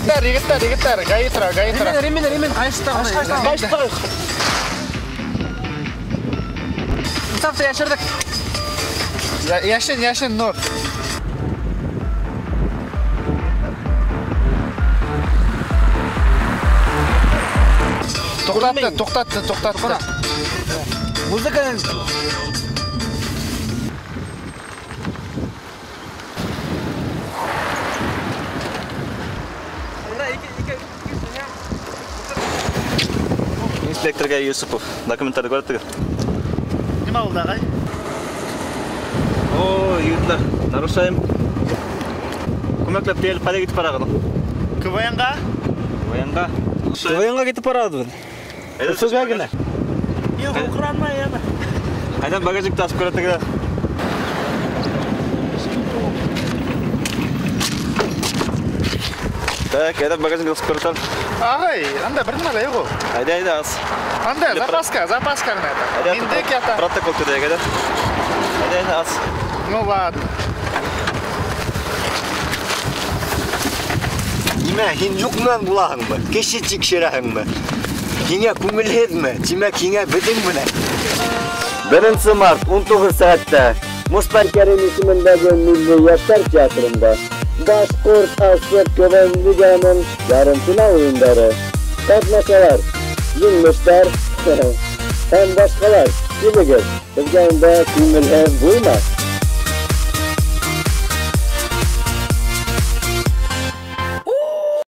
Егеттәр, егеттәр, егеттәр, ГАИ тора, ГАИ тора. Ремень, ремень, ҡайышта. Ҡайышта. Инсафты йәшерҙек. Йәшен, йәшен, Нур. Туҡтатты, туҡтатты, туҡтатты. Музыканы. Инспекторға Юсупов документтарҙы күрһәтегеҙ. Нимә булды, ағай? О, егеттәр, нарушаем. Күмәкләп тейелеп ҡайҙа китеп барағыҙ? КВНға? КВНға. КВНға китеп барабыҙ. Өфөгә генә. Юҡ, уҡранмай яна. Ҡайҙан багажникты асып күрһәтегеҙ? Так, ҡайҙан багажникты асып күрһәтәм? Ағай, анда бер нәмә лә юҡ ул. Әйҙә, әйҙә, ас. Анда запаска, запаска ғына ята. Әйҙә, Миндек ята. Протокол төҙәйек, әйҙә. Әйҙә, әйҙә, ас. Ну ладно. Нимә, һин юҡ менән булаһыңмы? Кеше тикшерәһеңме? Һиңә күңелһеҙме? Тимәк, һиңә беҙҙең менән. 1 март, 19 сәғәттә Мостай Кәрим исемендәге Милли йәштәр театрында Башҡорт Асыҡ КВН лигаһының ярым финал уйындары. Ҡатнашалар еңмештәр һәм башҡалар. Килегеҙ, беҙгә унда күңелһеҙ булмаҫ.